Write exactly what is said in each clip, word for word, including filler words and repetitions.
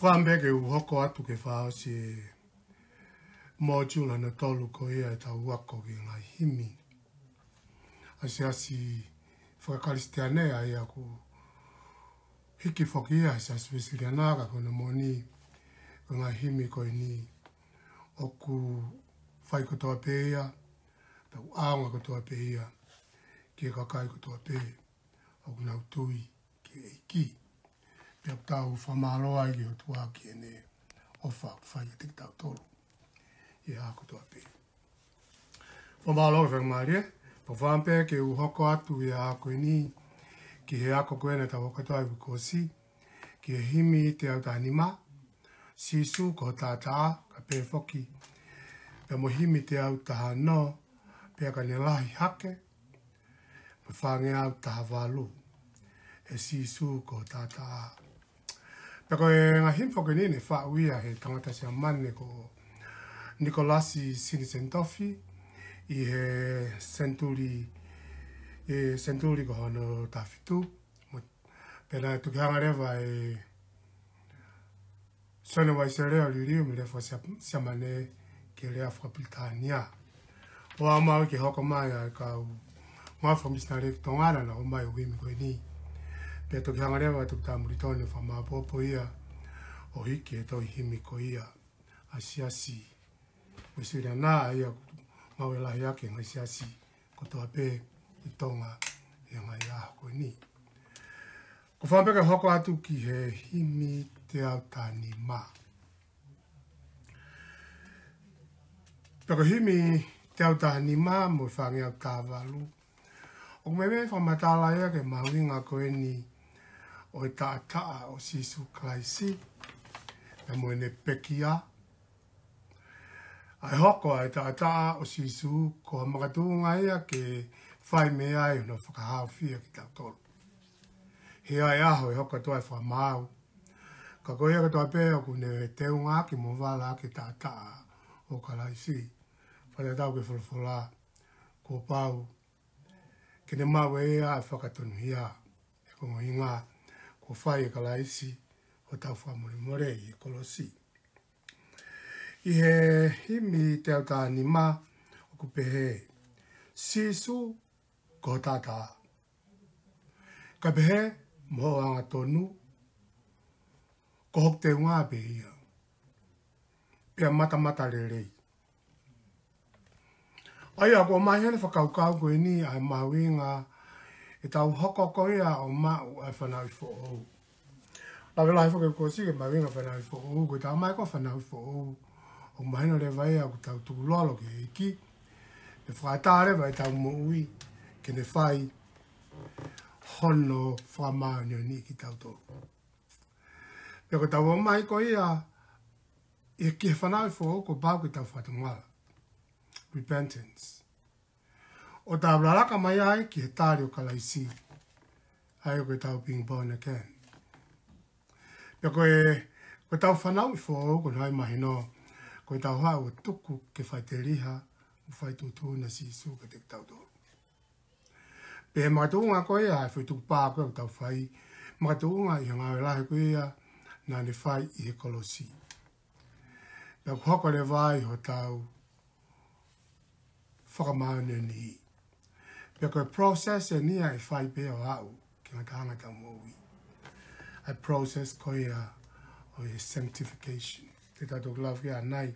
Fakaʻamu pē ke u hoko atu ke fakaʻosi e mōtiula hono tolu ko ia ʻetau ako ki he ngaahi himi ʻa e siasi fakakalisitiane, ʻa ia ʻoku hiki foki ia he Siasi Uēsiliana, ka ko hono moʻoni ko e ngaahi himi ko eni ʻoku fai kotoa pē ia, tau ʻaonga kotoa pē ia ki he kakai kotoa pē ʻoku nau tui ki he ʻEiki. Pea ʻoku tau fakamālō ai ki he ʻOtua ki heʻene ʻofa ʻoku fai kiate kitautolu ʻi he ʻaho kotoa pē. Fakamālō ki he Faingamālie, pea fakaʻamu pē ke u hoko atu ʻi he ʻaho ko eni ki he ako ko ē naʻa tau hoko atu ai kuo ʻosi, ki he himi teau taha nima, Sīsū ko ho taʻataʻa, kae pehē foki pea mo e himi teau taha ono, pea ka ne lahi hake, mo e fāngeau taha valu, ʻe Sīsū ko ho taʻataʻa. Pea ko e ngaahi himi foki eni ne faʻu ia he tangata Siamane ko Nikolasi Sinisenihofi ʻi he senituli, ʻi he senituli ko hono taha fitu. Mo, pea naʻe toki hanga leva ʻe Sione Uaisele ʻo liliu mei he lea faka-Sia-, Siamane ki he lea fakapilitānia. ʻO aʻu mai ke hoko mai ʻa e kau ngāue fakamisinale ki Tonga naʻa nau ʻomai e himi ko eni. Pea toki hanga leva ʻe Toketā Molitoni ʻo fakamāʻopoʻopo ia ʻo hiki e tohi himi ko ia ʻa e Siasi Uēsiliana, ʻa ia ʻoku ngāue lahi ʻaki e ngaahi siasi kotoa pē ʻi Tonga ʻi he ngaahi ʻaho ko eni. Ko e fakaʻamu pē ke hoko atu ki he himi teau taha nima. Pea ko e himi teau taha nima mo e fāngeau taha valu, ʻoku meimei fakamatala ia ki he mahuʻinga ko eni ʻo e taʻataʻa ʻo Sīsū Kalaisi, pea mo ʻene pekia. ʻA e hoko ʻa e taʻataʻa ʻo Sīsū ko ha makatuʻunga ia ke fai mei ai hono fakahaofia kitautolu. He ʻi ai e ʻaho ʻe hoko atu ai e fakamaau. Ka ko ia kotoa pē ʻoku ne teunga ʻaki mo vala ʻaki e taʻataʻa ʻo Kalaisi, fakatatau ki he folofola, kuo pau ke ne maʻu ʻe ia ʻa e fakatonuhia. He ko hono ʻuhinga kuo fai ʻe Kalaisi hotau fakamolemole ʻi he kolosi. ʻI he himi teau taha nima ʻoku pehē: Sīsū ko ho taʻataʻa, kae pehē mo hoʻo angatonu, ko hoku teunga pē ia, pea matamatalelei. ʻA ia, ʻoku ʻomai heni e fakakaukau ko eni ʻa e mahuʻinga ʻetau hoko ko ia ʻo maʻu ʻa e fanauʻi foʻou. Lave lahi foki kuo ʻosi ki he mahuʻinga e fanauʻi foʻou, ko e talamai ko e fanauʻi foʻou, ʻoku mahino leva ia ʻoku tau tukulolo ki he ʻEiki, pea fakaʻatā leva ʻetau moʻui ke ne fai hono fakamāʻoniʻoniʻi kitautolu. Pea ko ʻetau ō mai ko ia ʻi he, ki he fanauʻi foʻou, kuo pau ke tau fakatomala, repentance, ʻo tau lalaka mai ai ki he tali ʻo Kalaisi, ʻa ia ko ʻetau being born again. Pea ko e, ko ʻetau fanauʻi foʻou, ko hono ʻai mahino, ko ʻetau haʻu ʻo tuku ke faʻiteliha mo faituʻutuʻuni ʻa Sīsū kiate kitautolu. Pea he makatuʻunga ko ia ʻa e foʻi tukupā ko ia ʻoku tau fai, makatuʻunga ʻi he ngāue lahi ko ia naʻa ne fai ʻi he kolosi. Pea ʻoku hoko leva ai hotau fakamāʻoniʻoniʻi. Pea ko e process eni ia ʻe fai pea ʻo aʻu ki he ngataʻanga ʻetau moʻui. ʻA e process ko ia ʻo e sanctification. Te tau toki lave ki ai ʻanai.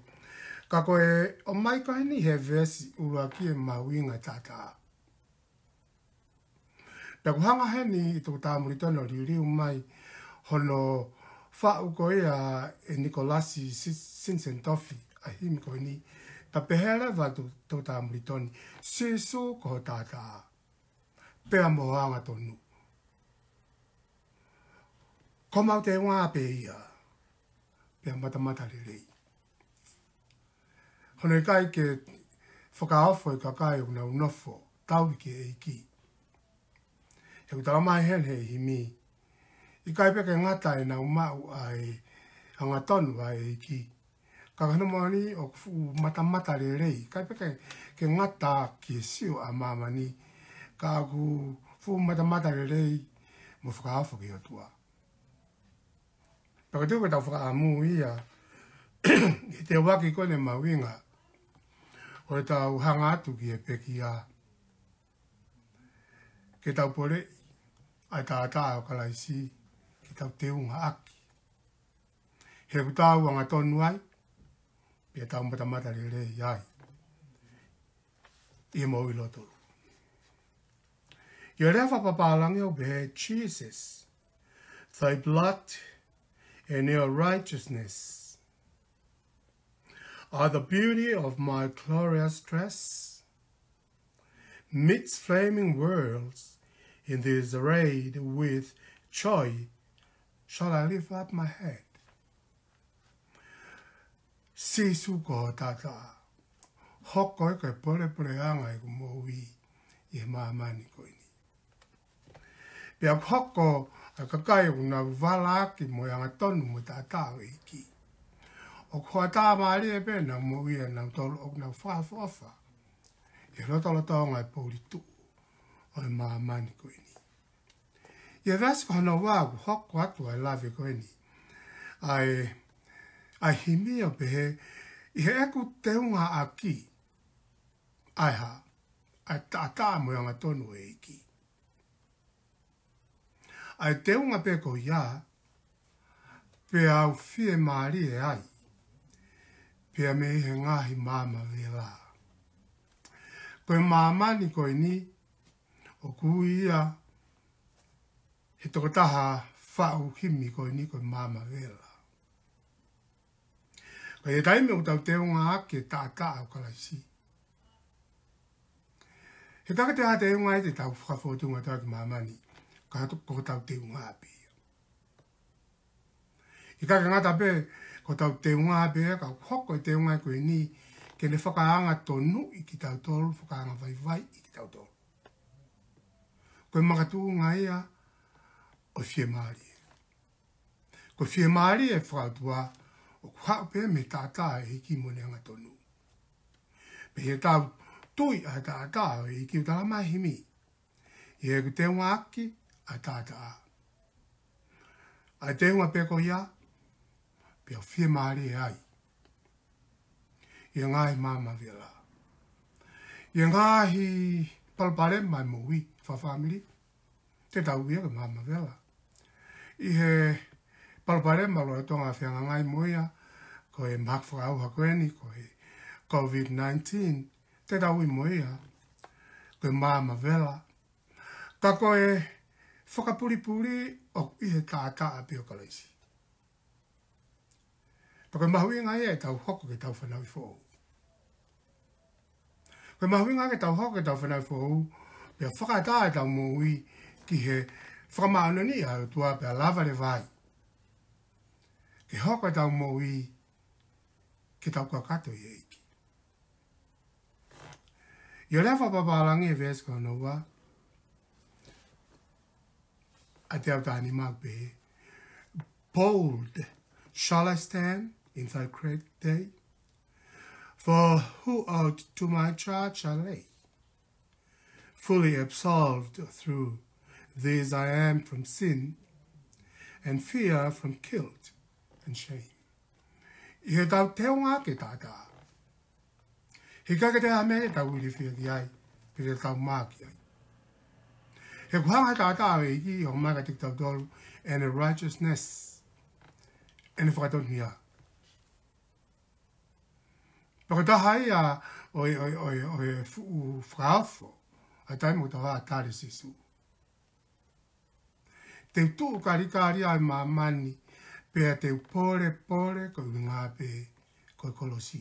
Ka ko e ō mai ko eni he veesi ʻuluaki e mahuʻinga e taʻataʻa. Pea ʻoku hanga heni ʻe Toketā Molitoni ʻo liliu mai hono faʻu ko ia ʻe Nikolasi Si-, Sinisenihofi ʻa e himi ko eni, pea pehē leva ʻe Toketā Molitoni: Sīsū ko ho taʻataʻa, pea mo hoʻo angatonu, ko homau teunga pē ia, pea matamatalelei. Hono ʻikai ke fakaofo e kakai ʻoku nau nofo tauhi ki he ʻEiki. He ʻoku talamai heni he himi, ʻikai pē ke ngata ʻenau maʻu ʻa e angatonu ʻa e ʻEiki, ka ko hono moʻoni ʻoku fuʻu matamatalelei. ʻIkai pē ke, ke ngata ki he sio ʻa māmani, ka ʻoku fuʻu matamatalelei mo fakaofo ki he ʻOtua. Pea ko e teu ke tau fakaʻamu ia, ʻi he teuaki ko eni mahuʻinga ʻo ʻetau hanga atu ki he pekia, ke tau poleʻi ʻa e taʻataʻa ʻo Kalaisi, ke tau teunga ʻaki. He ʻoku tau angatonu ai, pea tau matamata lelei ai ʻi he moʻui lōtolu. ʻI he lea fakapapālangi ʻoku pehē, Jesus, thy blood and your righteousness are the beauty of my glorious dress. Midst flaming worlds, in this arrayed with joy, shall I lift up my head. Sīsū ko ho taʻataʻa, hoko ia ko e polepoleʻanga ʻeku moʻui ʻi he māmani ko eni. Pea hoko ʻa e kakai ʻoku nau valaʻaki mo e angatonu mo e taʻataʻa ʻo e ʻEiki, ʻoku hoʻatā mālie pē ʻenau moʻui ʻanautolu, ʻoku nau fakaʻofoʻofa ʻi he lotolotonga ʻo e poulituʻu ʻo e māmani ko eni. ʻI he veesi ko hono ua ʻoku hoko atu ʻa e lave ko eni ʻa e, ʻa e himi ʻo pehē, ʻi heʻeku teunga ʻaki ʻa e hā? ʻA e taʻataʻa mo e angatonu ʻo e ʻEiki. ʻA e teunga pē ko ia, pea u fiemālie ai pea mei he ngaahi maama vela. Ko e māmani ko eni, ʻoku ui ia he tokotaha faʻu himi ko eni ko e maama vela. Ka ʻi he taimi ʻoku tau teunga ʻaki e taʻataʻa ʻo Kalaisi, he ʻikai ke toe ʻi ai ha teunga ia te tau fakafōtunga atu ai ki māmani, ka ko hotau teunga pē ia. ʻIkai ke ngata pē ko hotau teunga pē ia, ka hoko e teunga ko eni ke ne fakaangatonuʻi kitautolu, fakaangavaivaiʻi kitautolu. Ko e makatuʻunga ia ʻo e fiemālie. Ko e fiemālie fakaʻotua ʻoku haʻu pē mei he taʻataʻa ʻo e ʻEiki mo ʻene angatonu. Pea ʻi heʻetau tui ʻa e taʻataʻa ʻo e ʻEiki, ʻoku talamai ʻe he himi, ʻi heʻeku teunga ʻaki ʻa e taʻataʻa. ʻA e teunga pē ko ia, pea u fiemālie ai ʻi he ngaahi maama vela. ʻI he ngaahi palopalema ʻo e moʻui fakafāmili, te tau ui ia ko e maama vela. ʻI he palopalema lolotonga fehangahangai mo ia, ko e mahaki fakaʻauha ko eni, ko e COVID nineteen, te tau ui mo ia ko e maama vela. Ka ko e fakapulipuli ʻoku ʻi he taʻataʻa pē ʻo Kalaisi. Pea ko e mahuʻinga ia ʻetau hoko ko ʻetau fanauʻi foʻou. Ko e mahuʻinga ke tau hoko ko ʻetau fanauʻi foʻou, pea fakaʻatā ʻetau moʻui ki he fakamāʻoniʻoni ʻa e ʻOtua pea lava leva ai ke hoko ʻetau moʻui ke tau kakato ʻi he ʻEiki. ʻI he lea fakapapālangi ʻi he veesi ko hono ua, ʻa e teau taha nima ʻoku pehē, Bold shall I stand in thy great day, for who art to my charge I lay? Fully absolved through these I am from sin, and fear from guilt and shame. ʻI heʻetau teunga ʻaki e taʻataʻa, he ʻikai ke toe ʻi ai ha meʻa te tau ilifia ki ai, pe te tau mā ki ai. He ʻoku hanga ʻe he taʻataʻa ʻo e ʻEiki ʻo ʻomai kiate kitautolu ʻene righteousness, ʻene fakatonuhia. Pea ko e taha ia ʻo e, ʻo e, ʻo e, ʻo e fuʻu fakaofo ʻa e taimi ʻoku tau ʻā tali Sīsū. Te u tuʻu kalikali ʻi māmani, pea te u polepole ko e ʻuhinga pē ko e kolosi.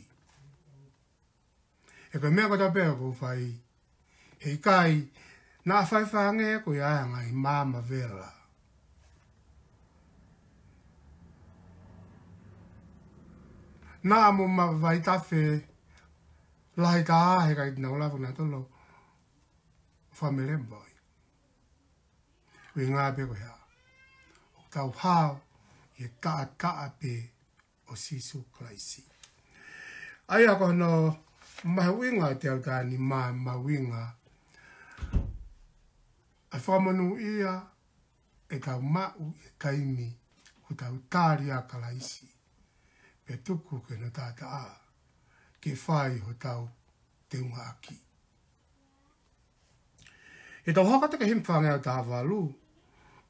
He ko e meʻa kotoa pē ʻoku ou fai, he ʻikai naʻa faifai ange ko ia ʻa e ngaahi maama vela. Naʻa mo ma vaitafe lahi taha he ʻikai te nau lava nautolu ʻo fakamelemba ai. ʻUhinga pē ko e hā? ʻOku tau hao ʻi he taʻataʻa pē ʻo Sīsū Kalaisi. ʻA ia ko hono mahuʻinga ʻo e teau taha nima, mahuʻinga ʻa e fakamonūʻia ʻe tau maʻu ʻi he taimi ʻoku hotau tali ʻa Kalaisi, pea tuku ke ne taʻataʻa ke fai hotau teungaʻaki. ʻI heʻetau hoko atu ki he himi fāngeau taha valu,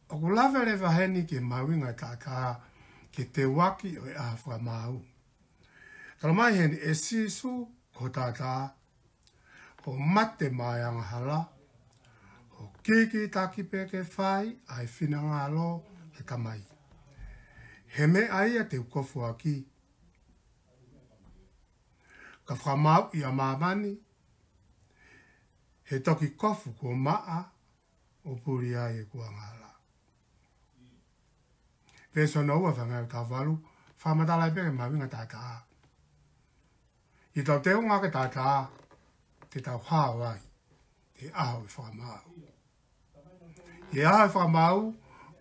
ʻoku lave leva heni ki he mahuʻinga e taʻataʻa ki he teuaki ʻo e ʻaho fakamaau. Talamai heni ʻe Sīsū ko e taʻataʻa, ko e mate maʻa e angahala, ko e kikitaki pē ke fai ʻa e finangalo ʻo e Tamai. He meʻa ia te u kofu ʻaki, ka fakamaauʻi ʻa māmani, he toki kofu kuo maʻa ʻo puli ai ʻeku angahala. Veesi hono ua fāngeau taha valu, fakamatalaʻi pē ki he mahuʻinga e taʻataʻa. ʻI heʻetau teunga ki he taʻataʻa, te tau hao ai ki he ʻaho ʻo e fakamaau. ʻI he ʻaho ʻo e fakamaau,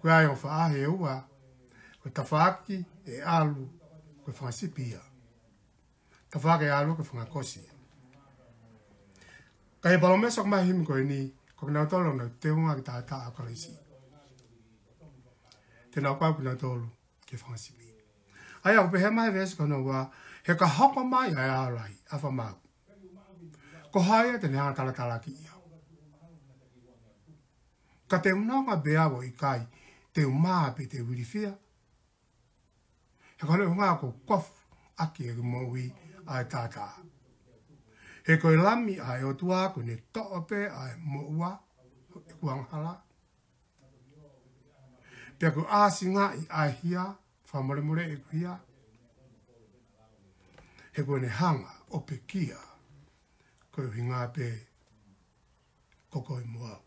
ko e ʻai ʻo faʻahi ʻe ua, ko e tafaʻaki ʻe ʻalu ko e fanga sipi ia. Tafaʻaki ʻe ʻalu ko e fanga kosi ia. Ka ʻi he palōmesi ʻoku ʻomai he himi ko eni, ko kinautolu ʻoku nau teunga ki he taʻataʻa ʻo Kalaisi, te nau kau kinautolu ki he fanga sipi. ʻA ia ʻoku pehē mai he veesi ko hono ua, he ka hoko mai ʻa e ʻaho lahi ʻa e fakamaau, ko hai ia te ne hanga ʻo talatalakiʻi au? Ka te u nonga pē au ʻo ʻikai te u mā pe te u ilifia. He ko hono ʻuhinga kuo kofu ʻaki ʻeku moʻui ʻa e taʻataʻa. He ko e Lami ʻa e ʻOtua kuo ne toʻo pē ʻa e moʻua ʻo ʻeku angahala. Pea kuo ʻāsingaʻi ʻa e hia, fakamolemoleʻi ʻeku hia. He kuo ne hanga ʻo pekia koeʻuhinga pē ko koe mo au.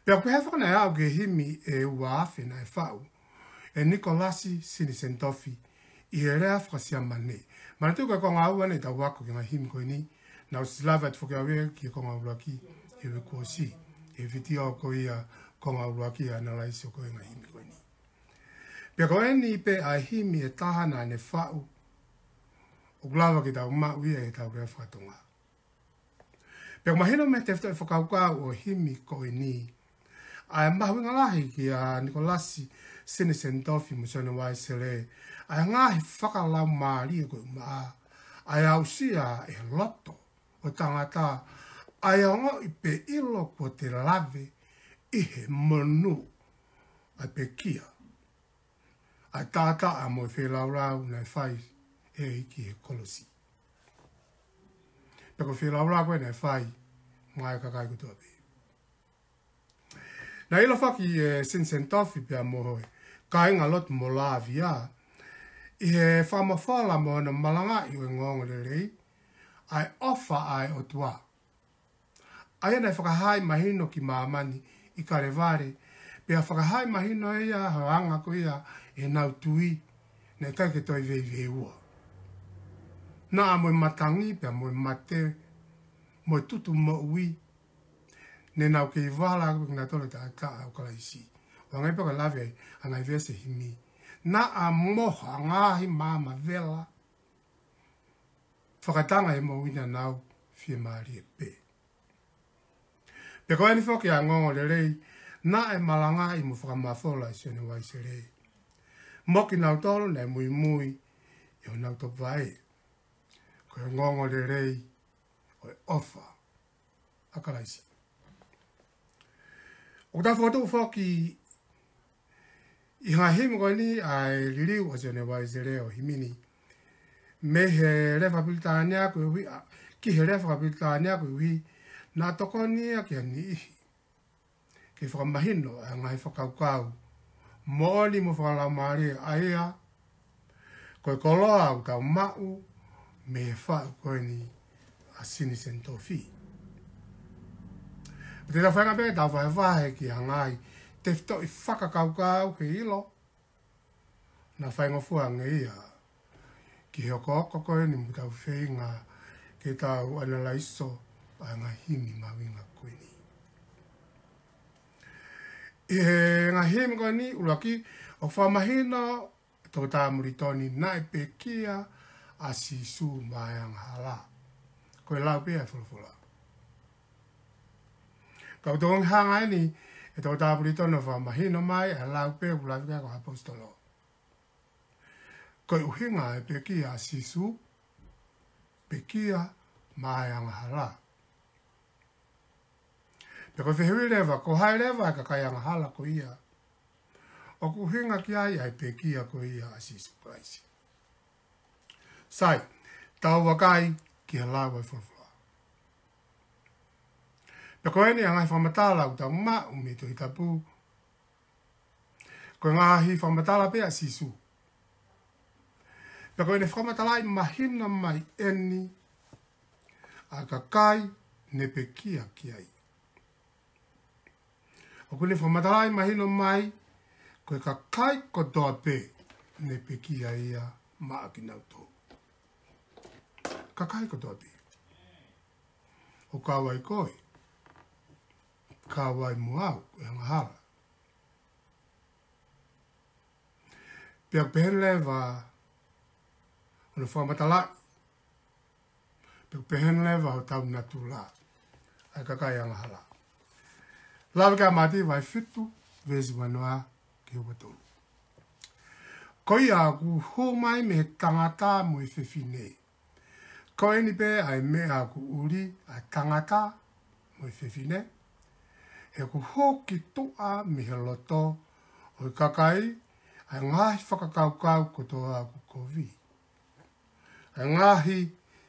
Pea ʻoku pehē foki ʻa e ʻaho ki he himi ʻe ua afe naʻe faʻu ʻe Nikolasi Sinisenitovhi ʻi he lea faka-Siamane. Manatuʻi ko e konga ua eni ʻetau ako ki he ngaahi himi ko eni, naʻa ku ʻosi lave atu foki au ia ki he konga ʻuluaki he uike kuo ʻosi, he vitiō ko ia konga ʻuluaki ʻa e ʻanalaiso ko e ngaahi himi ko eni. Pea ko eni pē ʻa e himi ʻe taha naʻa ne faʻu, ʻoku lava ke tau maʻu ia ʻi heʻetau lea faka-Tonga. Pea ʻoku mahino mei he tefitoʻi fakakaukau ʻo e himi ko eni, ʻa e mahuʻinga lahi kia Nikolasi Sinisenitovhi mo Sione Uaisele, ʻa e ngaahi fakalaumālie ko ē ʻoku maʻa, ʻa e aʻusia ʻe he loto ʻo e tangata ʻa e ongoʻi pe ʻilo kuo te lave ʻi he monū ʻa e pekia, ʻa e taʻataʻa mo e feilaulau naʻe fai ʻe he ʻEiki he kolosi. Pea ko e feilaulau ko ē naʻe fai maʻa e kakai kotoa pē. Naʻe ʻilo foki ʻe Sinisenitovhi pea mo e kāingalotu Molavia, ʻi he fakamafola mo hono malangaʻi ʻo e ongoongolelei, ʻa e ʻofa ʻa e ʻOtua, ʻa ia naʻe fakahā mahino ki māmani ʻi Kalevale, pea fakahā mahino ia he anga ko ia ʻenau tui, naʻe ʻikai ke toe veiveiua. Naʻa mo e matangi, pea mo e mate, mo e tutu moʻui, ne nau kei vala ʻaki pē kinautolu e taʻataʻa ʻo Kalaisi. ʻO hangē pē ko e lave ʻa e ngaahi veesi himi, naʻa mo ha ngaahi maama vela fakatanga he moʻui naʻa nau fiemālie pē. Pea ko eni foki ʻa e ongoongolelei naʻe malangaʻi mo fakamafola ʻe Sione Uaisele mo kinautolu naʻe muimui ʻi honau topuvaʻe. Ko e ongoongolelei ʻo e ʻofa ʻa Kalaisi. ʻOku tau fokotuʻu foki ʻi he ngaahi himi ko eni ʻa e liliu ʻa Sione Uaisele ʻo e himi ni mei he lea faka-Pilitānia koeʻuhi, ʻa, ki he lea faka-Pilitānia koeʻuhi naʻa tokoni ia ki ha niʻihi ke fakamahino ʻa e ngaahi fakakaukau moʻoni mo fakalaumālie ʻa ia ko e koloa ʻoku tau maʻu mei he faʻu ko eni ʻa Sinisenitovhi. Pea te tau feinga pē ke tau vahevahe ki ha ngaahi tefitoʻi fakakaukau he ʻilo naʻa faingofua ange ia ki he okooko ko eni mo ʻetau feinga ke tau ʻanalaiso ʻa e ngaahi himi mahuʻinga ko eni. ʻI he ngaahi himi ko eni, ʻuluaki, ʻoku fakamahino ʻe Toketā Molitoni naʻe pekia ʻa Sīsū maʻa e angahala. Ko e lau pē ʻa e folofola. Ka ʻoku tokoni hanga eni ʻe he tokotaha pulitoni ʻo fakamahino mai ʻa e lau pē ʻoku lave ki ai ko e ʻaposetolo. Ko e ʻuhinga e pekia ʻa Sīsū, pekia maʻa e angahala. Pea ko e fehuʻi leva, ko hai leva e kakai angahala ko ia ʻoku ʻuhinga ki ai ʻa e pekia ko ia ʻa Sīsū Kalaisi? Sai, tau vakai ki he lau ʻa e folofola. Pea ko eni ʻa e ngaahi fakamatala ʻoku tau maʻu mei he Tohi Tapu, ko e ngaahi fakamatala pē ʻa Sīsū. Pea ko ʻene fakamatalaʻi mahino mai eni ʻa e kakai ne pekia ki ai. ʻOku ne fakamatalaʻi mahino mai, ko e kakai kotoa pē ne pekia ia maʻa kinautolu. Kakai kotoa pē. ʻO kau ai koe, kau ai mo au, ko e angahala. Pea pehē leva hono fakamatalaʻi, pea pehē leva hotau natula ʻa e kakai angahala. Lave ki ai Mātiu vahe fitu, veesi ua noa ki he ua tolu. Ko ia ʻoku hū mai mei he tangata mo e fefine. Ko eni pē ʻa e meʻa ʻoku ʻuli ʻa e tangata mo e fefine. He ʻoku hū ki tuʻa mei he loto ʻo e kakai ʻa e ngaahi fakakaukau kotoa ʻoku kovi. ʻA e ngaahi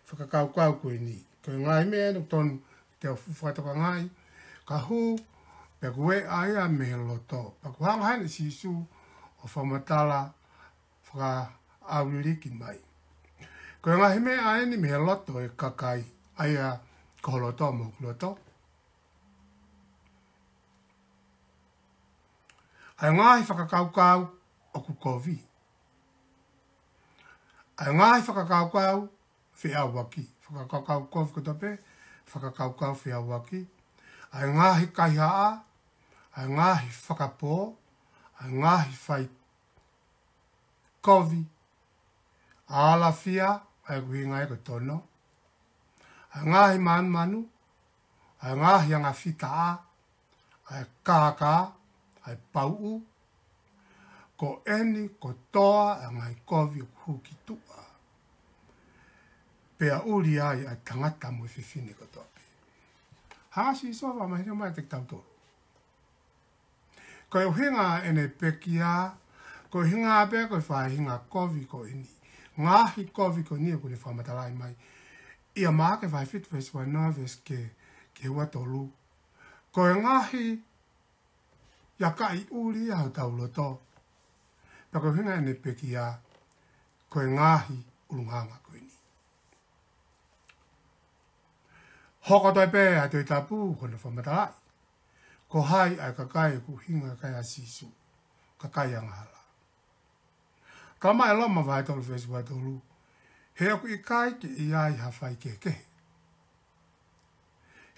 fakakaukau ko eni. Ko e ngaahi meʻa ʻoku totonu ke tau fakatokangaʻi, ka hū, pea ʻoku ʻeʻa ia mei he loto. Pea ʻoku hanga heni ʻe Sīsū ʻo fakamatala fakaʻauliliki mai. Ko e ngaahi meʻa eni mei he loto ʻo e kakai, ʻa ia ko ho loto mo hoku loto. ʻA e ngaahi fakakaukau ʻoku kovi. ʻA e ngaahi fakakaukau feʻauaki. Fakakaukau kovi kotoa pē, fakakaukau feʻauaki. ʻA e ngaahi kaihaʻa, ʻa e ngaahi fakapō, ʻa e ngaahi fai kovi, ʻa e alafia, ʻa ia ʻoku ʻuhinga ia ko e tono, ʻa e ngaahi manumanu, ʻa e ngaahi angafitaʻa, ʻa e kākā, ʻa e pauʻu, ko eni kotoa ʻa e ngaahi kovi ʻoku hū ki tuʻa. Pea ʻuli ai ʻa e tangata mo e fefine kotoa pē. Hanga ʻe Sīsū ʻo fakamahino mai kiate kitautolu. Ko e ʻuhinga ʻene pekia, ko e ʻuhinga pē ko e faʻahinga kovi ko eni. Ngaahi kovi ko eni ʻoku ne fakamatalaʻi mai. ʻIa Maʻake vahe fitu veesi ua noa veesi ki he, ki he ua tolu. Ko e ngaahi ʻikai ʻuli ʻa hotau loto. Pea ko e ʻuhinga ʻene pekia, ko e ngaahi ʻulungaanga ko eni. Hoko atu ai pē ʻa e Tohi Tapu ko hono fakamatalaʻi. Ko hai ʻa e kakai ʻoku ʻuhinga ki ai ʻa Sīsū? Kakai angahala. Talamai ʻe Loma vahe tolu veesi ua tolu, he ʻoku ʻikai ke ʻi ai ha faikehekehe.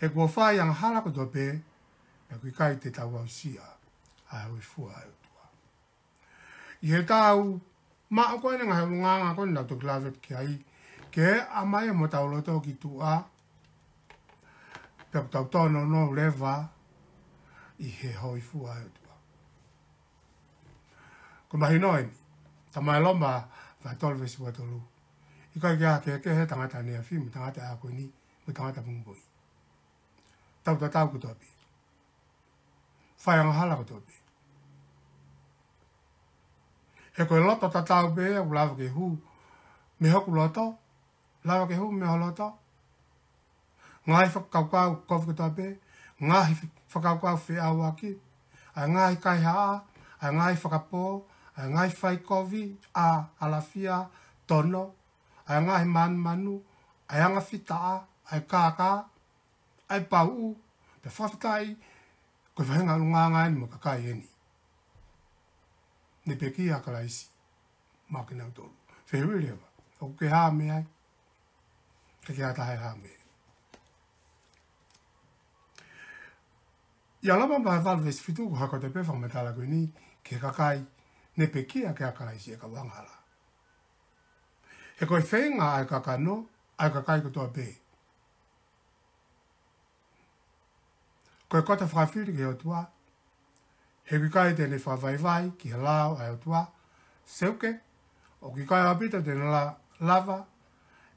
He kuo fai angahala kotoa pē, pea ʻoku ʻikai te tau aʻusia ʻa e hōifua ʻa e ʻOtua. ʻI heʻetau maʻu ko eni ngaahi ʻulungaanga ko eni naʻa ku toki lave ki ai, ke ʻomai mo hotau loto ki tuʻa, pea ʻoku tau tōnounou leva ʻi he hōifua ʻa e ʻOtua. Ko e mahino eni, talamai ʻe Loma vahe tolu veesi ua tolu, ʻikai ke ʻi ai ha kehekehe ʻa e tangata ʻaneafi mo e tangata ʻi he ʻaho ko eni mo e tangata pongipongi. Tau tatau kotoa pē. Fai angahala kotoa pē. He ko e loto tatau pē ʻoku lava ke hū mei hoku loto, lava ke hū mei ho loto. Ngaahi fakakaukau kovi kotoa pē, ngaahi fakakaukau feʻauaki, ʻa e ngaahi kaihaʻa, ʻa e ngaahi fakapō, ʻa e ngaahi fai kovi, ʻa e alafia, tono, ʻa e ngaahi manumanu, ʻa e angafitaʻa, ʻa e kākā, ʻa e pauʻu, pea fakafetaʻi, ko e faʻahinga ʻulungaanga eni mo e kakai eni ne pekia ʻa Kalaisi maʻa kinautolu. Fehuʻi leva, ʻoku ke hā mei ai? ʻIkai ke ʻi ai ha taha ʻe hā mei ai. ʻIa Loma vahe valu veesi fitu, ʻoku hoko atu pē fakamatala ko eni ki he kakai ne pekia ki ai ʻa Kalaisi, ʻa e kau angahala. He ko e feinga ʻa e kakano, ʻa e kakai kotoa pē. Ko e koto fakafili ki he ʻOtua, He ʻoku ʻikai te ne fakavaivai ki he lao ʻa e ʻOtua. Seuke, ʻoku ʻikai ʻaupito te ne la-, lava,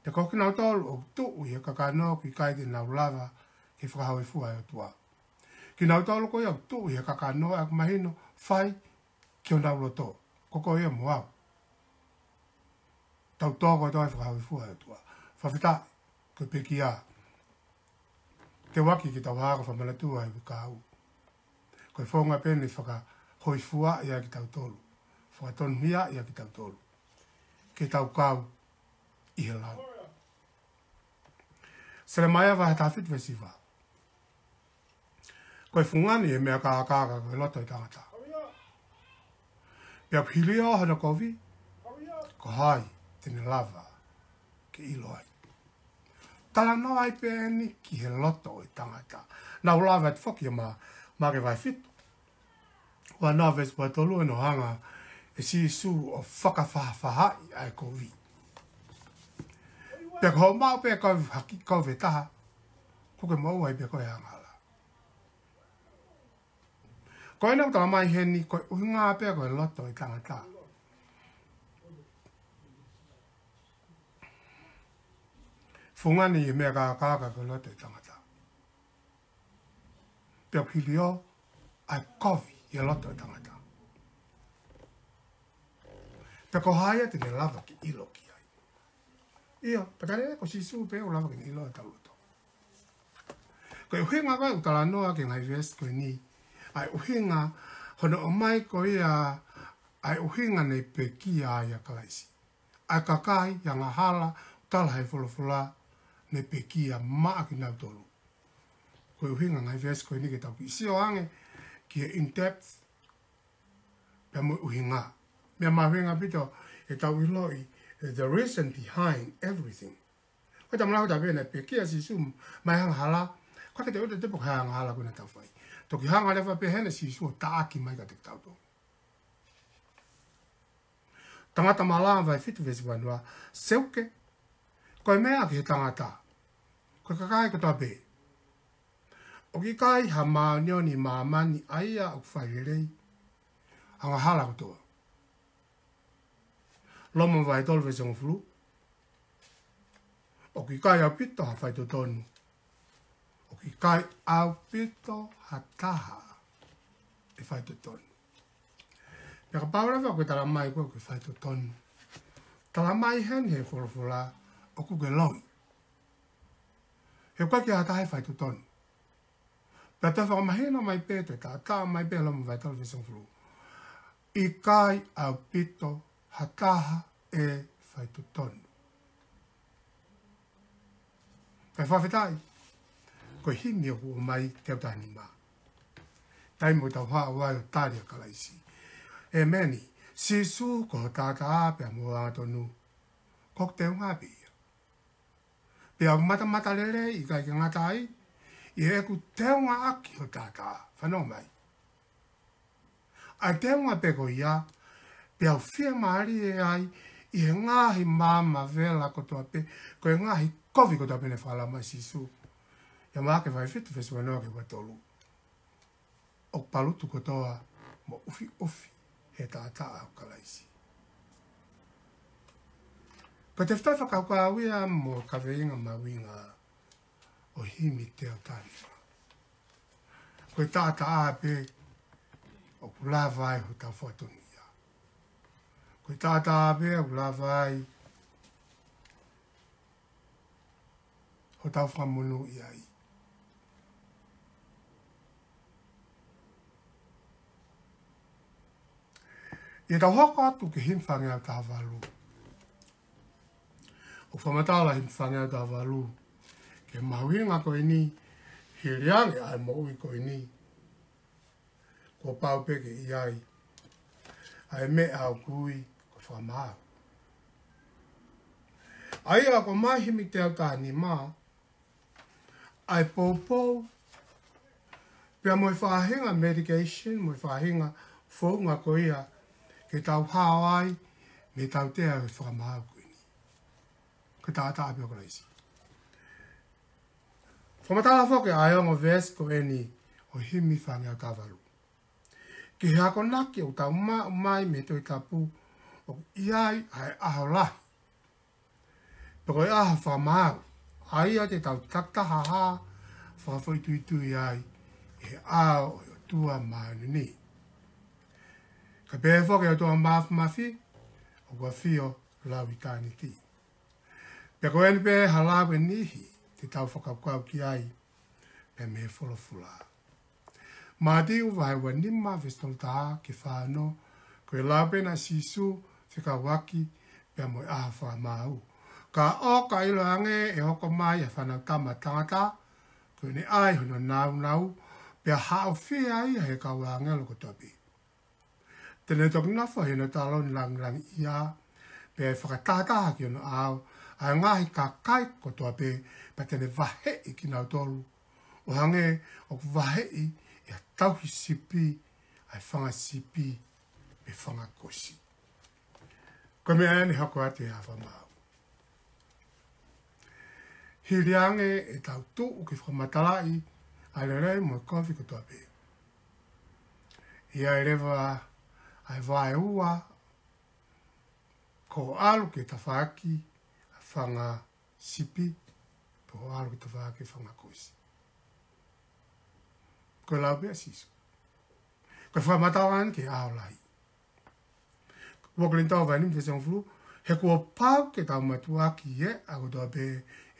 pea ko kinautolu ʻoku tuʻu ʻi he kakano ʻoku ʻikai te nau lava ke fakahōifua e ʻOtua. Kinautolu ko ia ʻoku tuʻu ʻi he kakano ʻoku mahino fai ki honau loto. Ko koe ia mo au. Tau tō kotoa he fakahōifua e ʻOtua. Fakafetaʻi, ko e pekia. Teuaki ke tau hanga ʻo fakamanatua e uike kahaʻu. Ko e founga pē eni fakahōifua ia kitautolu. Fakatonuhia ia kitautolu. Ke tau kau ʻi he lao. Selemaia vahe taha fitu veesi hiva. Ko e fungani ʻi he meʻa kākā ka ko e loto ʻo e tangata. Pea ʻoku hiliō hono kovi, ko hai te ne lava ke ʻilo ai. Talanoa ai pē eni ki he loto ʻo e tangata. Naʻa ku lave atu foki ia mā, Maʻake vahe fitu. Ua noa veesi ua tolu ʻene hanga ʻe Sīsū ʻo fakafaʻafaʻahi ʻa e kovi. Pea ko hoʻo maʻu pē kovi haki kovi ʻe taha, kuo ke maʻu ai pē ko e angahala. Ko ena ʻoku talamai heni, ko e ʻuhinga pē ko e loto ʻo e tangata. Fungani ʻi he meʻa kākā ka ko e loto ʻo e tangata. Pea ʻoku hiliō ʻa e kovi ʻi he loto ʻo e tangata. Pea ko hai ia te ne lava ke ʻilo ki ai. ʻIo, pea tali ko Sīsū pē ʻoku lava ke ne ʻilo ʻetau loto. Ko e ʻuhinga ko ē ʻoku talanoa ki he ngaahi veesi ko eni, ʻa e ʻuhinga hono ʻomai ko ia, ʻa e ʻuhinga naʻe pekia ai ʻa Kalaisi. ʻA e kakai, ʻa e angahala, tala he folofola, naʻe pekia maʻa kinautolu. Ko e ʻuhinga ngaahi veesi ko eni ke tau kiʻi sio ange ki he in depth, pea mo e ʻuhinga. Meʻa mahuʻinga ʻaupito ke tau ʻiloʻi, eh, the reason behind everything. Ko e talamai ko e taha pē naʻe pekia ʻa Sīsū maʻa e angahala, ko e ke te ute te poka angahala ko ena ʻoku tau fai. Toki hanga leva pē heni ʻa Sīsū ʻo taʻaki mai kiate kitautolu. Tangata Malanga vahe fitu veesi ua noa, seuke, ko e meʻa ki he tangata, ko e kakai kotoa pē. ʻOku ʻikai ha māʻoniʻoni ʻi māmani ʻa ia ʻoku fai lelei, angahala kotoa. Loma vahe tolu veesi hongofulu, ʻoku ʻikai ʻaupito ha faitotonu. ʻOku ʻikai ʻaupito ha taha ʻe faitotonu. Pea kapau leva ko e talamai ko e faitotonu, talamai heni he folofola ʻoku ke loi. He ʻoku ʻikai ha taha ʻe faitotonu. Pea toe fakamahino mai pē, toe taʻataʻa mai pē Loma vahe tolu veesi hongofulu, ʻikai ʻaupito ha taha ʻe faitotonu. Kae fakafetaʻi, ko e himi ʻoku ʻomai teau taha nima. Taimi ʻoku tau haʻu ai ʻo tali ʻa Kalaisi. ʻEmeni. Sīsū ko ho taʻataʻa pea mo ho angatonu. Ko hoku teunga pē ia. Pea ʻoku matamatalelei, ʻikai ke ngata ai, ʻi heʻeku teungaʻaki ho taʻataʻa. Fanongo mai. ʻA e teunga pē ko ia, pea u fiemālie ai ʻi he ngaahi maama vela kotoa pē, ko e ngaahi kovi kotoa pē naʻe fakalau mai ʻe Sīsū. ʻIa Maʻake vahe fitu veesi ua noa ki he ua tolu. ʻOku palutu kotoa mo ʻufiʻufi he taʻataʻa ʻo Kalaisi. Ko e tefitoʻi fakakaukau ia mo e kaveinga mahuʻinga ʻo e himi teau taha nima. Ko e taʻataʻa pē ʻoku lava ai hotau fakatonuhia. Ko e taʻataʻa pē ʻoku lava ai hotau fakamonūʻia ai. ʻI heʻetau hoko atu ki he himi fāngeau taha valu. ʻOku fakamatala e himi fāngeau taha valu ki he mahuʻinga ko eni, hili ange ʻa e moʻui ko eni, kuo pau pē ke ʻi ai ʻa e meʻa ʻoku ui ko e fakamaau. ʻA ia ʻoku ʻomai himi teau taha nima, ʻa e poupou, pea mo e faʻahinga medication, mo e faʻahinga founga ko ia ke tau hao ai mei he tautea ʻo e fakamaau ko eni. Ko e taʻataʻa pē ʻo Kalaisi. Fakamatala foki ʻa e ongo veesi ko eni ʻo e himi fāngeau taha valu. ʻI he akonaki ʻoku tau maʻu mai mei he Tohi Tapu, ʻoku ʻi ai ʻa e ʻaho lahi, pe ko e ʻaho fakamaau, ʻa ia te tau takitaha fakafoʻituitui ai ʻi he ʻao ʻo e ʻOtua Māʻoniʻoni. Kae pehē foki ʻa e ʻOtua Māfimafi, ʻoku ʻafio lau ʻitāniti. Pea ko eni pē ha lau ʻe niʻihi te tau fakakaukau ki ai, pea mei he folofola. Mātiu vahe ua nima veesi tolu taha ki he fā ono, ko e lau pē ʻa Sīsū fekauʻaki pea mo e ʻaho fakamaau. Ka ʻo ka ʻiloange ʻe hoko mai ʻa e Fanautama ʻa Tangata, ko ʻene ʻai hono nāunau, pea haʻofia ia ʻe he kau ʻāngelo kotoa pē. Te ne toki nofo ʻi hono taloni langilangiʻia, pea ʻe fakatahataha ki hono ʻao ʻa e ngaahi kakai kotoa pē, pea te ne vaheʻi kinautolu ʻo hangē ʻoku vaheʻi ʻe ha tauhi sipi ʻa e fanga sipi pe fanga kosi. Ko e meʻa eni ʻe hoko atu he ʻaho fakamaau. Hili ange ʻetau tuʻu ke fakamatalaʻi ʻa e lelei mo e kovi kotoa pē, ʻe ʻi ai leva ʻa e vaeua, ko hoʻo ʻalu ki he tafaʻaki ʻa e fanga sipi, pe ko hoʻo ʻalu ki he tafaʻaki ʻa e fanga kosi. Ko e lau pē ʻa Sīsū. Ko e fakamatala eni ki he ʻaho lahi. Ua Kolinitō vahe nima veesi hongofulu, he kuo pau ke tau mātuʻaki ʻi he ʻaho kotoa pē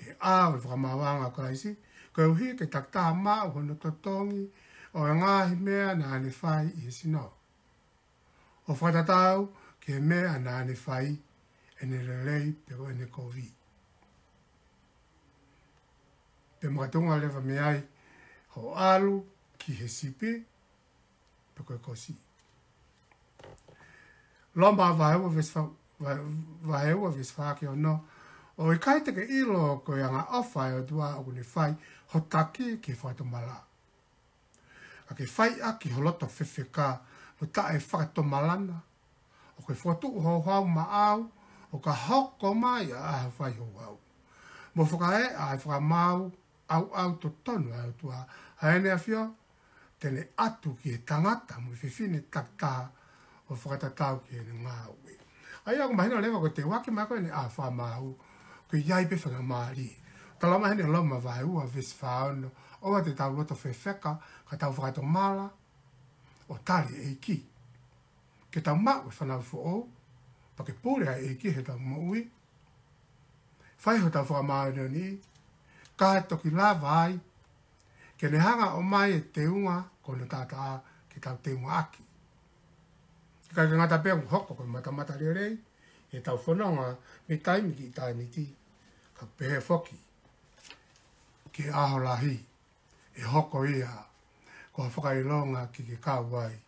he ʻaho ʻo e fakamaauʻanga ʻo Kalaisi, koeʻuhi ke takitaha maʻu hono totongi ʻo e ngaahi meʻa naʻa ne fai ʻi he sino, ʻo fakatatau ki he meʻa naʻa ne fai, ʻene lelei pe ko ʻene kovi. Pea makatuʻunga leva mei ai hoʻo ʻalu ki he sipi pe ko e kosi. Loma vahe ua veesi fā, vahe, vahe ua veesi fā ki he ono, ʻo ʻikai te ke ʻilo ko e angaʻofa ʻa e ʻOtua ʻoku ne fai ho taki ki he fakatomala? Ka ke fai ʻaki ho loto fefeka mo taʻe fakatomalana, ʻo ke fokotuʻu ho houhau maʻau, ʻo ka hoko mai ʻa e ʻaho fai houhau, mo fakaeʻa ʻa e fakamaau ʻauʻau totonu ʻa e ʻOtua ʻa ʻEne ʻAfio, te ne ʻatu ki he tangata mo e fefine takitaha ʻo fakatatau ki heʻene ngāue. ʻA ia ʻoku mahino leva ko e teuaki mai ko eni ʻa e fakamaau, ʻoku ʻi ai pē faingamālie. Talamai heni ʻe Loma vahe ua veesi fā ono, ʻoua te tau loto fefeka, ka tau fakatomala, ʻo tali e ʻEiki. Ke tau maʻu e fanauʻi foʻou, pea ke pule ʻa e ʻEiki heʻetau moʻui, fai hotau fakamāʻoniʻoni, kae toki lava ai ke ne hanga ʻo ʻomai e teunga ko hono taʻataʻa ke tau teungaʻaki. ʻIkai ke ngata pē ʻoku hoko ko e matamatalelei ʻetau fononga mei taimi ki ʻitāniti, ka pehē foki ki he ʻaho lahi, ʻe hoko ia ko ha fakaʻilonga ke ke kau ai ʻi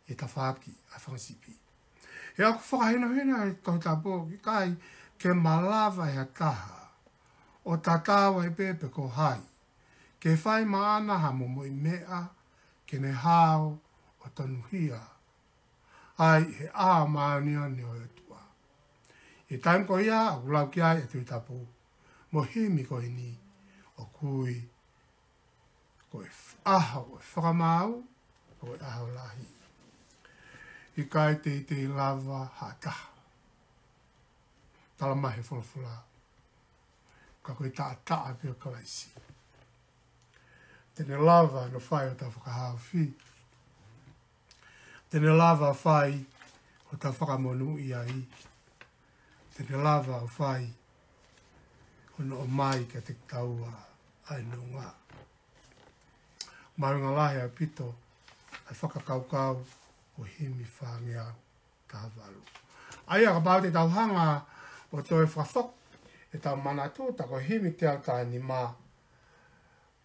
he tafaʻaki ʻa e fanga sipi. He ʻoku fakahinohino ʻe he Tohi Tapu ʻoku ʻikai ke malava ʻe ha taha ʻo tatau ai pē pe ko hai, ke fai maʻana ha momoʻi meʻa ke ne hao ʻo tonuhia ai he ʻao māʻoniʻoni ʻo e ʻOtua. ʻI he taimi ko ia ʻoku lau ki ai e Tohi Tapu mo e himi ko eni, ʻoku ui ko e ʻaho ʻo e fakamaau, ko e ʻaho lahi. ʻIkai teitei lava ha taha, talamai he folofola, ka ko e taʻataʻa pē ʻo Kalaisi. Te ne lava hono fai hotau fakahaofi. Te ne lava fai hotau fakamonūʻia ai. Te ne lava ʻo fai hono ʻomai kiate kitaua ʻa e nonga. Mahuʻinga lahi ʻaupito ʻa e fakakaukau ʻo e himi fāngeau taha valu. ʻA ia kapau te tau hanga ʻo toe fakafoki ʻetau manatu, tā ko e himi teau taha nima,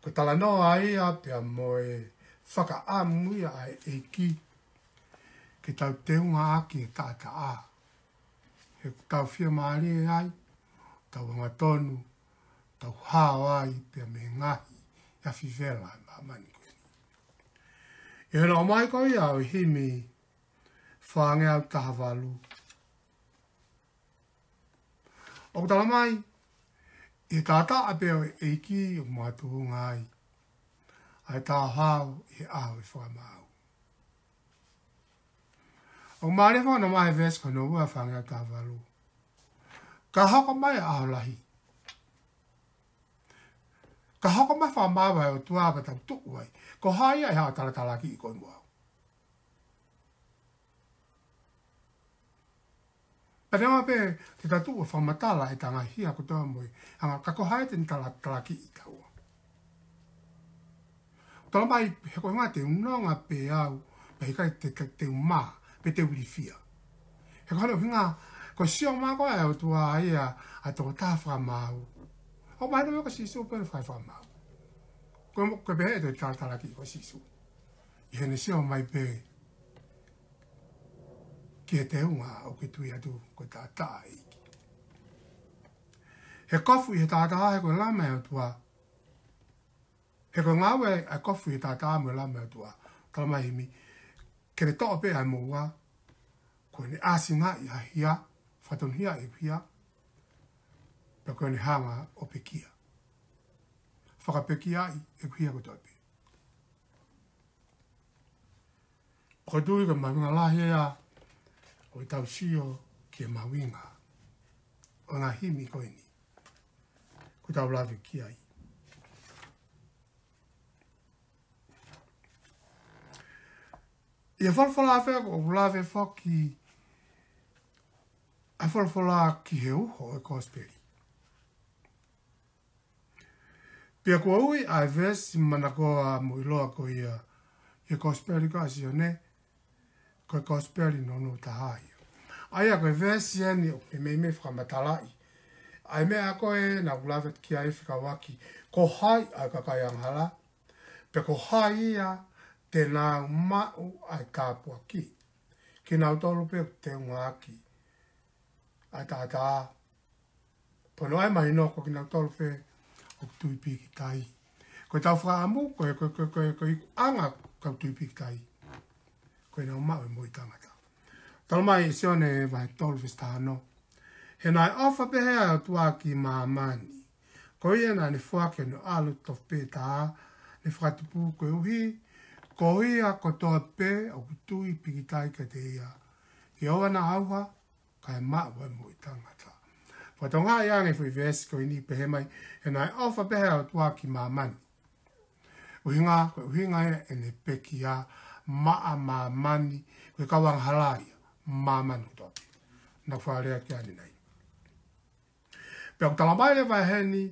ko e talanoa ia pea mo e fakaʻamu ia ʻa e ʻEiki ke tau teungaʻaki e taʻataʻa. He ʻoku tau fiemālie ai, tau angatonu, tau hao ai pea mei he ngaahi afi vela ʻa māmani ko eni. ʻI hono ʻomai ko ia ʻo e himi fāngeau taha valu, ʻoku talamai, ʻi he taʻataʻa pē ʻo e ʻEiki ʻoku makatuʻunga ai ʻa e taʻohao ʻi he ʻaho ʻo e fakamaau. ʻOku mālie foki hono ʻomai he veesi ko hono ua, fāngeau taha valu: Ka hoko mai ʻa e ʻaho lahi, ka hoko mai e fakamaau ʻa e ʻOtua pea tau tuʻu ai. Ko hai ia ʻe haʻu ʻo talatalaakiʻi koe mo au? Pea neongo pē te tau tuʻu ʻo fakamatala ʻetau ngaahi hia kotoa mo e anga, ka ko hai te ne talatalaakiʻi kitaua? Talamai, he ko e ʻuhinga te u nonga pē au, pea ʻikai te, te, te u mā, pe te u ilifia. He ko hono ʻuhinga, ko e sio mai ko ē ʻa e ʻOtua ia ʻa e tokotaha fakamaau, ʻoku mahino ko Sīsū pē ʻa e fai fakamaau. Ko e mo-, ko e pehē ʻe toe talatalaakiʻi koe ʻe Sīsū ʻi heʻene sio mai pē ki he teunga ʻoku ke tui atu ko e taʻataʻa ʻa e ʻEiki. He kofu ʻi he taʻataʻa, he ko e Lami ʻa e ʻOtua. He ko e ngāue ʻa e kofu ʻi he taʻataʻa mo e Lami ʻa e ʻOtua, talamai ʻe he himi, ke ne toʻo pē ʻa e moʻua, ko ʻene ʻāsingaʻi ʻa e hia, fakatonuhiaʻi ʻeku hia, pea ko ʻene hanga ʻo pekia, fakapekiaʻi ʻeku hia kotoa pē. ʻOku ou tui ko e mahuʻinga lahi ia ʻo ʻetau sio ki he mahuʻinga ʻo e ngaahi himi ko eni ʻoku tau lave ki ai. ʻI he folofola pē ʻoku lave foki ʻa e folofola ki he uho ʻo e kosipeli. Pea kuo ui ʻa e veesi manakoa mo ʻiloa ko ia ʻi he kosipeli ko ē ʻa Sione, ko e kosipeli nounou taha ia. ʻA ia ko e veesi eni ʻoku meimei fakamatalaʻi ʻa e meʻa ko ē naʻa ku lave ki ai fekauʻaki, ko hai ʻa e kakai angahala, pea ko hai ia te nau maʻu ʻa e tāpuaki. Kinautolu pē ʻoku teungaʻaki ʻa e taʻataʻa. Pea ʻoku mahino ko kinautolu pē ʻoku tui pīkitai. Ko ʻetau fakaʻamu, ko e, ko e, ko e, ko e, ko e ikuʻanga ʻo e kau tui pīkitai, ko ʻenau maʻu e moʻui taʻengata. Talamai ʻe Sione vahe tolu veesi taha ono: He naʻe ʻofa pehē ʻa e ʻOtua ki māmani, ko ia naʻa ne foaki hono ʻAlo tofu pē taha ne fakatupu, koeʻuhi ko ia kotoa pē ʻoku tui pīkitai kiate ia, ke ʻoua naʻa ʻauha, kae maʻu ʻa e moʻui taʻengata. Fakatokangaʻi ange e foʻi veesi ko eni, pehē mai, he naʻe ʻofa pehē ʻa e ʻOtua ki māmani. ʻUhinga, ko e ʻuhinga ia ʻene pekia maʻa māmani, ko e kau angahala ia, māmani kotoa pē. Naʻa ku fakalea ki ai ʻanenai. Pea ʻoku talamai leva ʻe heni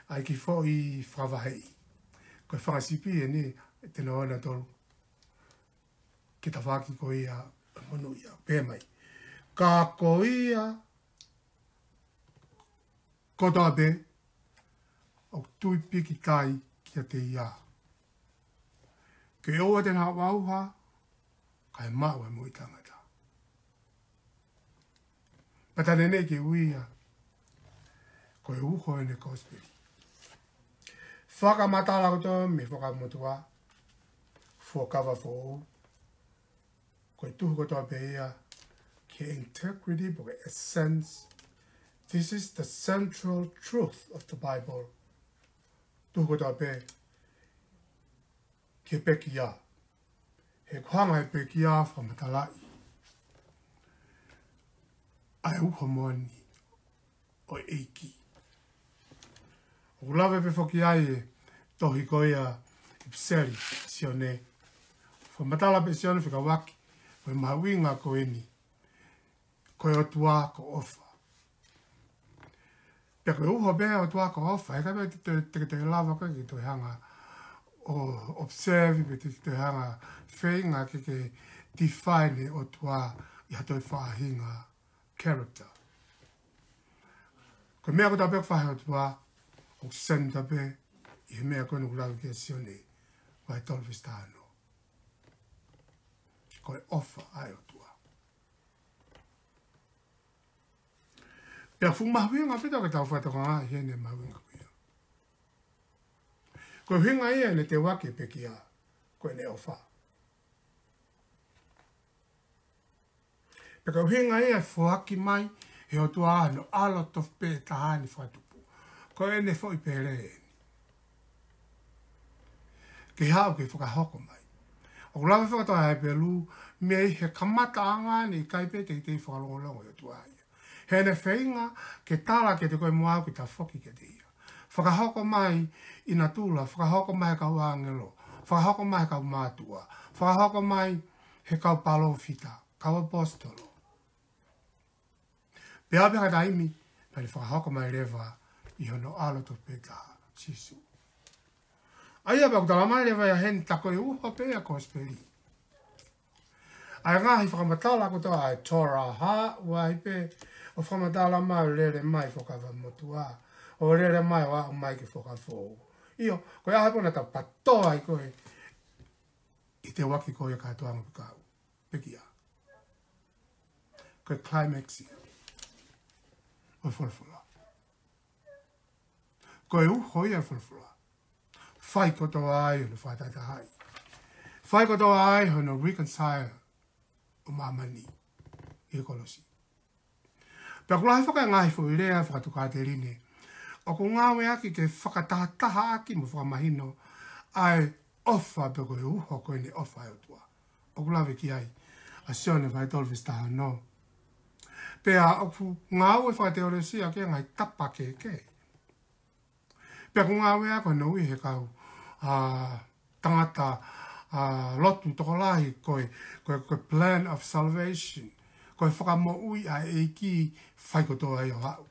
ʻa e kiʻi foʻi fakavaheʻi. Ko e fanga sipi eni, ʻe tēnā ʻo ʻena tolu ki he tafaʻaki ko ia ʻo e monūʻia, pehē mai: Ka ko ia kotoa pē ʻoku tui pīkitai kiate ia, ke ʻoua te nau ʻauha, kae maʻu ʻa e moʻui taʻengata. Pea tā ʻeni ke ui ia ko e uho ʻo e kosipeli. Fakamatala kotoa mei he Fuakava Motuʻa, Fuakava Foʻou, ko e tuhu kotoa pē ia ki he integrity, pe ko e essence. This is the central truth of the Bible. Tuhu kotoa pē ki he pekia. He ʻoku hanga ʻe he pekia ʻo fakamatalaʻi ʻa e uho moʻoni ʻo e ʻEiki. ʻOku lave pē foki ai e tohi ko ia ʻi he ʻIpiseli ʻa Sione. Fakamatala pē ʻe Sione fekauʻaki mo e mahuʻinga ko eni. Ko e ʻOtua ko e ʻofa. Pea ko e uho pē ʻa e ʻOtua ko e ʻofa, ʻikai pē te, te, te, te lava koe ke toe hanga ʻo observe, pe te, te hanga ʻo feinga ke, ke define e ʻOtua ʻi ha toe faʻahinga character. Ko e meʻa kotoa pē ʻoku fai ʻe he ʻOtua, ʻoku centre pē ʻi he meʻa ko eni ʻoku lave ki ai ʻa Sione, vahe tolu veesi taha ono. Ko e ʻofa ʻa e ʻOtua. Pea fuʻu mahuʻinga ʻaupito ke tau fakatokangaʻi ʻa ʻene mahuʻinga ko ia. Ko e ʻuhinga ia ʻene teuaki e pekia, ko ʻene ʻofa. Pea ko e ʻuhinga ia ʻe foaki mai ʻe he ʻOtua hono ʻAlo tofu pē taha ne fakatupu. Ko ʻene foʻi pele eni. Ke haʻu ke fakahoko mai. ʻOku lave fakatoa ʻa Hepelū, mei he kamataʻanga ni ʻikai pē teitei fakalongolongo ʻe he ʻOtua ia. He ʻene feinga ke tala kiate koe mo au ke ta foki kiate ia. Fakahoko mai ʻi natula, fakahoko mai he kau ʻāngelo, fakahoko mai he kau mātuʻa, fakahoko mai he kau palōfita, kau ʻaposetolo. Pea pē ha taimi, pea ne fakahoko mai leva ʻi hono ʻAlo tofu pē taha, Sīsū. ʻA ia pea ʻoku tala mai leva ia heni, tā ko e uho pē ʻa e kosipeli. ʻA e ngaahi fakamatala kotoa ʻa e Torah, ʻoku ʻi ai pē ʻo fakamatala mai ʻo lele mai Fuakava Motuʻa, ʻo lele mai ʻo aʻu mai ki he Fuakava Foʻou. ʻIo, ko e ʻaho pē naʻa tau pātoa ai ko ē ʻi he teuaki ko ia kātoanga ʻoku kau. Pekia. Ko e climax ia ʻo e folofola. Ko e uho ia ʻo e folofola. Fai kotoa ai hono fakatahatahaʻi. Fai kotoa ai hono reconcile ʻo māmani ʻi he kolosi. Pea ʻoku lahi foki e ngaahi foʻi lea fakatokāteline ʻoku ngāueʻaki ke fakatahatahaʻaki mo fakamahino ʻa e ʻofa pe ko e uho ko eni ʻofa ʻa e ʻOtua. ʻOku lave ki ai ʻa Sione vahe tolu veesi taha ono. Pea ʻoku ngāue fakateolosia ki he ngaahi tapa kehekehe. Pea ʻoku ngāueʻaki hono ui ʻe he kau, ā, tangata, ā, lotu tokolahi ko e, ko e, ko e plan of salvation. Ko e fakamoʻui ʻa e ʻEiki fai kotoa ai ʻo aʻu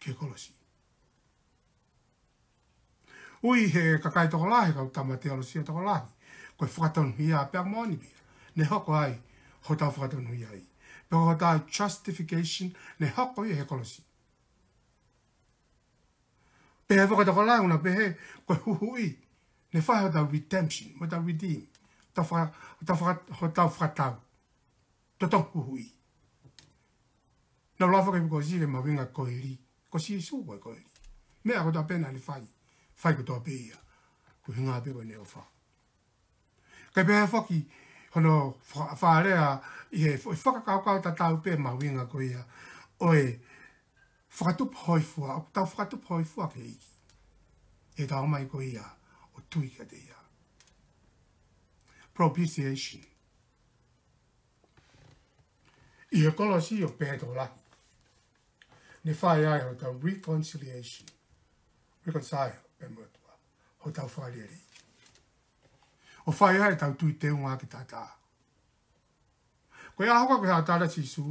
ki he kolosi. Ui ʻe he kakai tokolahi, kau tama teolosia tokolahi, ko e fakatonuhia, pea moʻoni pē ia. Ne hoko ai hotau fakatonuhia ai. Pea ko hotau justification, ne hoko ia he kolosi. Pehē foki e tokolahi ʻoku na pehē, ko e huhuʻi, ne fai hotau redemption, mo hotau redeem, hotau faka-, hotau faka-, hotau fakatau. Totongi huhuʻi. Naʻa ku lave foki he uike kuo ʻosi ki he mahuʻinga koeli. Ko Sīsū ko e koeli. Meʻa kotoa pē naʻa ne fai, fai kotoa pē ia. Ko e ʻuhinga pē ko ʻene ʻofa. Kae pehē foki hono fa-, fakalea ʻi he fo-, fakakaukau tatau pē mahuʻinga ko ia ʻo e fakatupu hōifua, ʻoku tau fakatupu hōifua ki he ʻEiki. ʻI heʻetau ō mai ko ia ʻo tui kiate ia. Propitiation. ʻI he kolosi ʻoku pehē tokolahi, ne fai ai hotau reconciliation. Reconcile pē mo e ʻOtua. Hotau fakalelei. ʻO fai ai ʻetau tui teunga ki he taʻataʻa. Ko e ʻaho ko ē ʻoku haʻu ai ʻa Sīsū,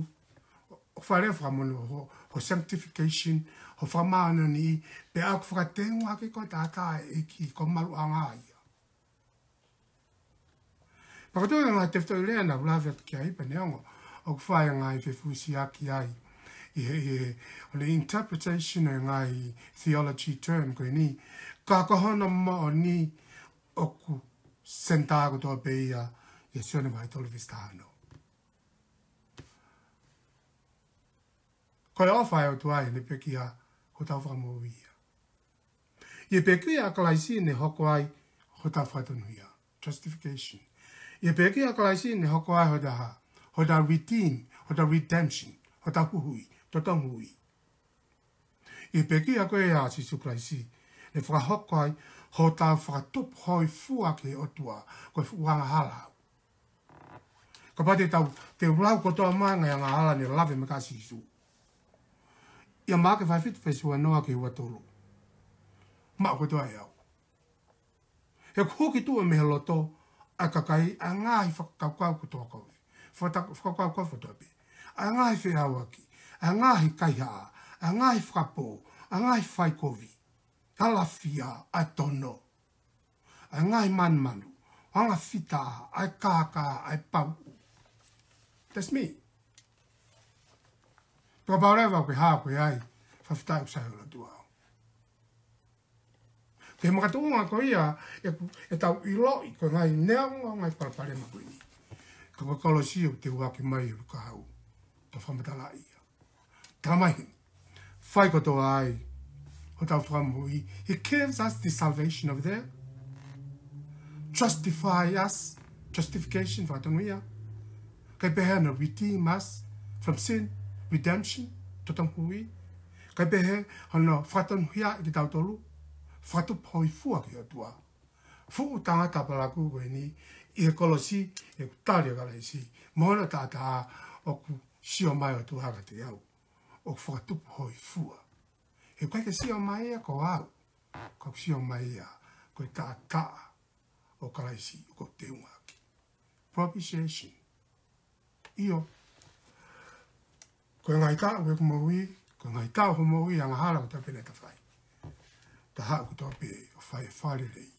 ʻoku fai e fakamonū ho, ho sanctification, ho fakamāʻoniʻoniʻi, pea ʻoku fakateunga ki he taʻataʻa ʻa e ʻEiki ko e maluʻanga ia. Pea ko e toki ngaahi tefitoʻi lea naʻa ku lave atu ki ai pea neongo ʻoku fai e ngaahi fefusiaki ai ʻi he, ʻi he, ʻo e interpretation ʻo e ngaahi theology term ko eni. Ka ko hono moʻoni ʻoku senitā kotoa pē ia ʻia Sione vahe tolu veesi taha ono. Ko e ʻofa ʻa e ʻOtua ʻi heʻene pekia hotau fakamoʻui ia. ʻI he pekia ʻa Kalaisi ne hoko ai hotau fakatonuhia, justification. ʻI he pekia ʻa Kalaisi ne hoko ai hotau, hotau redeem, hotau redemption, hotau huhuʻi, totongi huhuʻi. ʻI he pekia ko ē ʻa Sīsū Kalaisi, ne fakahoko ai hotau fakatupu hōifua ki he ʻOtua, ko e fuʻu angahala au. Kapau te tau, te u lau kotoa mai e ngaahi angahala ne lave mai ki ai ʻa Sīsū. ʻIa Maʻake vahe fitu veesi ua noa ki he ua tolu. Maʻu kotoa ʻe au. He ʻoku huki tuʻu mei he loto ʻa e kakai ʻa e ngaahi fakakaukau kotoa kovi. Fakata-, fakakaukau kotoa pē. ʻA e ngaahi feʻauaki, ʻa e ngaahi kaihaʻa, ʻa e ngaahi fakapō, ʻa e ngaahi faikovi. Talafia, ʻa e tono. ʻA e ngaahi manumanu, anga fita, ʻa e kākā, ʻa e pauʻu. That's me. Pea kapau leva ʻoku ke hā koe ai, fakafetaʻi ʻoku sai hoʻo lotu au. Ko e makatuʻunga ko ia, ʻe, ʻetau ʻiloʻi ko e ngaahi neongo ngaahi palopalema ko eni. Ka ko e kolosi ʻoku teuaki mai ʻe Luke au. Tau fakamatalaʻi ia. Tala mai heni. Fai kotoa ai hotau fakamoʻui. He gives us the salvation over there. Justify us. Justification, fakatonuhia. Kae pehē hono redeem us from sin. Redemption, totongi huhuʻi. Kae pehē hono fakatonuhia ʻa kitautolu. Fakatupu hōifua ki he ʻOtua. fuʻu tangata palakū ko eni ʻi he kolosi, ʻi he tali ʻa Kalaisi. Mo hono taʻataʻa ʻoku sio mai ʻOtua kiate au, ʻoku fakatupu hōifua. He ʻoku ʻikai ke sio mai ia ko au, ka ʻoku sio mai ia ko e taʻataʻa ʻo Kalaisi ʻoku ou teunga ʻaki. Propitiation. ʻIo. Ko e ngaahi taʻu ʻeku moʻui, ko e ngaahi taʻu hoʻo moʻui, angahala kotoa pē naʻa ta fai. Ta haʻu kotoa pē ʻo fai e fakalelei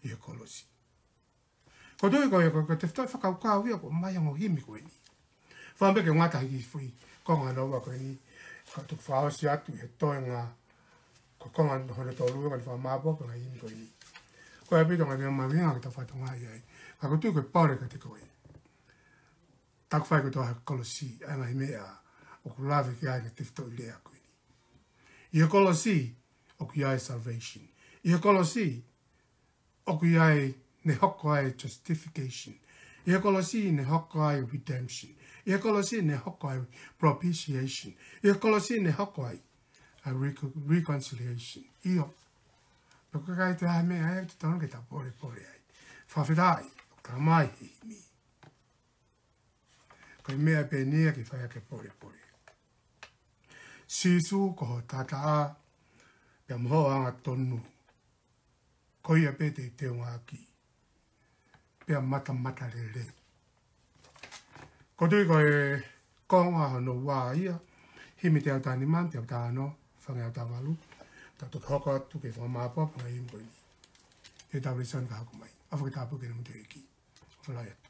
ʻi he kolosi. Ko e tui ko ia, ko, ko e tefitoʻi fakakaukau ia ʻoku ʻomai ʻa e ongo himi ko eni. Fai pē ke ngata hiki fui, ko e ngaahi lau ko eni, ka tuku fakaʻosi atu he toenga, ko e konga hono tolu ʻo e ngaahi fakamāʻopoʻopo ngaahi himi ko eni. Ko e ʻaupito ngaahi meʻa mahuʻinga ke ta fatongia ai. Ka ko e tui ko e pole kiate koe. Taku fai kotoa he kolosi, ʻa e ngaahi meʻa ʻoku lave ki ai ʻa e tefitoʻi lea ko eni. ʻI he kolosi, ʻoku ʻi ai e salvation. ʻI he kolosi, ʻoku ʻi ai, ne hoko ai justification. ʻI he kolosi ne hoko ai redemption. ʻI he kolosi ne hoko ai propitiation. ʻI he kolosi ne hoko ai a reco-, reconciliation. ʻIo. Pea ʻoku ʻikai te ʻai meʻa ai, te tonu ke ta polepole ai. Fakafetaʻi, ʻoku talamai he himi. Ko e meʻa pē eni ia ke fai ʻaki e polepole. Sīsū ko ho taʻataʻa, pea mo hoʻo angatonu. Ko ia pē te u teunga ʻaki. Pea matamatalelei. Ko e tui ko e konga hono ua ia, himi teau tahanima, teau tahaono, fanga teau tahavalu, ta toki hoko atu ke fakamāʻopoʻopo ngaahi himi ko eni. He taulesoni ka hoko mai. ʻOfa ke tāpuekina kimoutolu ʻe he ʻEiki. ʻOfa lahi atu.